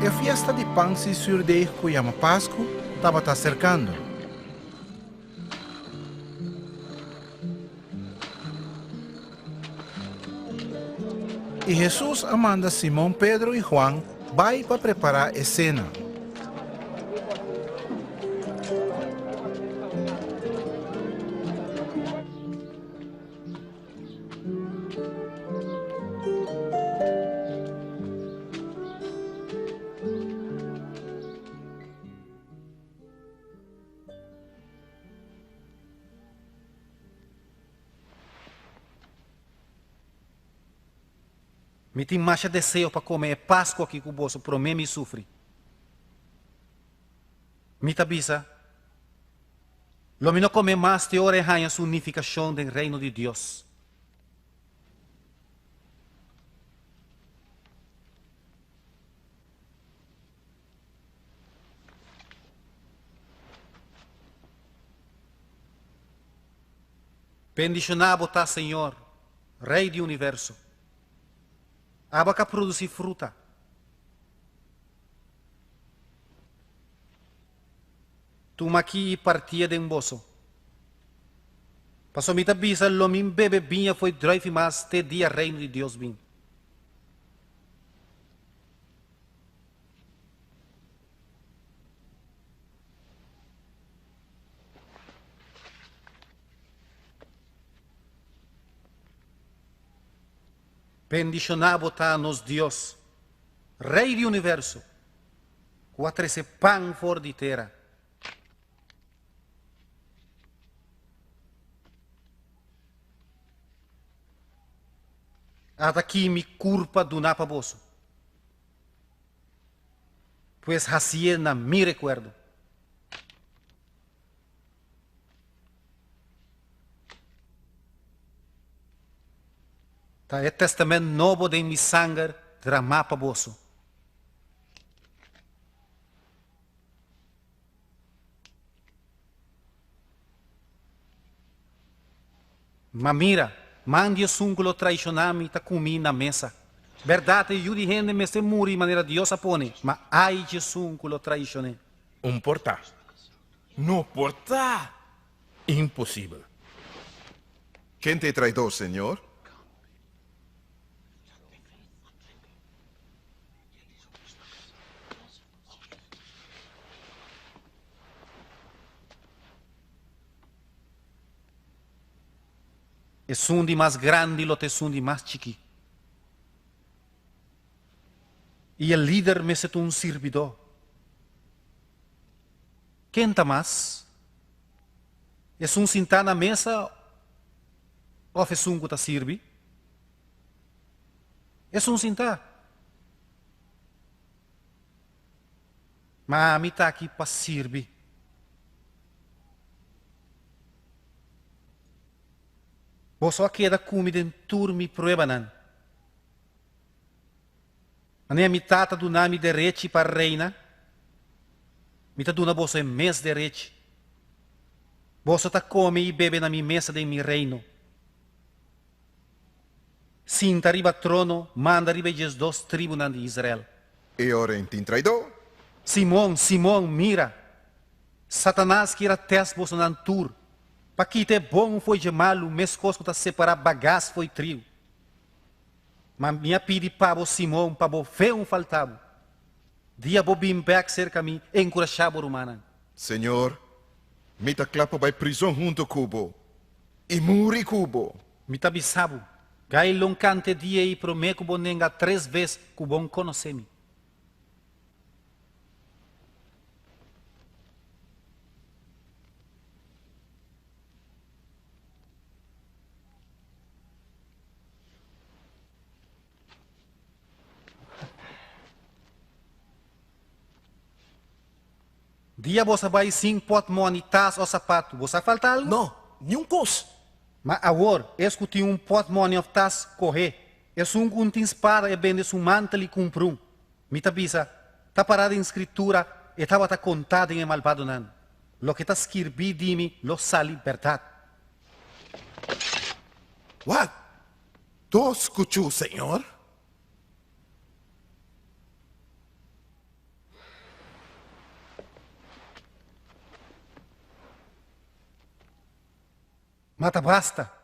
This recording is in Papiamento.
E fiesta di pan sin zürdeeg ku yama Pasku tabata serkando. I Hesus a manda Simon Pedro i Huan bai pa prepará e sena. Mi tin masha deseo pa kome e Pasku aki ku boso promé mi sufri. Mi ta bisa, Lo mi no kome mas te ora e haña su nifikashon den Reino di Dios. Bendishoná bo ta, Señor, Rei di universo. Aba ka produsí fruta. Tuma aki i partié den boso. Pasobra mi ta bisa, lo mi bebe biña fo'i druifi mas te dia Reino di Dios bin. Bendishoná bo ta nos Dios, Rei di universo, ku a trese pan for di tera. Ata ki mi kurpa duná pa boso. Pues hasié na mi rekuerdo. Ta e testament nobo den mi sanger dramá pa boso. Ma mira, man di esun ku lo traishoná mi ta ku mi na mesa. Bèrdat, e Yu di hende mester muri manera Dios a pone, ma ai di esun ku lo traishon'é! Un por ta. No por ta! Imposibel. Ken ta e traidor, Señor? Esun di mas grandi lo ta esun di mas chikí. I e lider mester ta un sirbidó. Ken ta mas? Esun sintá na mesa òf esun ku ta sirbi? Esun sintá. Ma ami ta aki pa sirbi. Boso a keda ku mi den tur mi pruebanan. Manera mi Tata duna mi derechi pa reina, mi ta duna boso e mes derechi. Boso ta kome i bebe na mi mesa den mi reino. Sinta riba trono, manda riba e diesdos tribunan di Israel. E ora en tin traidó. Simon, Simon, mira! Satanas kier a tèst bosonan tur, pa kita e bon fo'i dje malu, meskos ku ta separá bagas fo'i triu. Ma mi a pidi pa bo, Simon, pa bo fe un falta bo. Dia bo bin bèk serka mi, enkurashá bo rumannan. Señor, mi ta kla pa bai prizon huntu ku bo i muri ku bo. Mi ta bisa bo, gai lo nkante dia ei promé ku bo nenga tres bes ku bo n'konosé mi. Dia bo sa bai sin pòtmòni, tas òf sapatu, bo sa falta algu? No, niun kos. Ma awor, es ku tin un pòtmòni òf tas, koh'é. Esun ku un tin spada, e bende su mantel i kumpra un. Mi ta bisa, ta pará den Skritura, e tabata kontá den e malbadonan. Loke ta skirbí di mi lo sali bèrdat. Wak! Dos kuchú, Señor. Ma ta basta.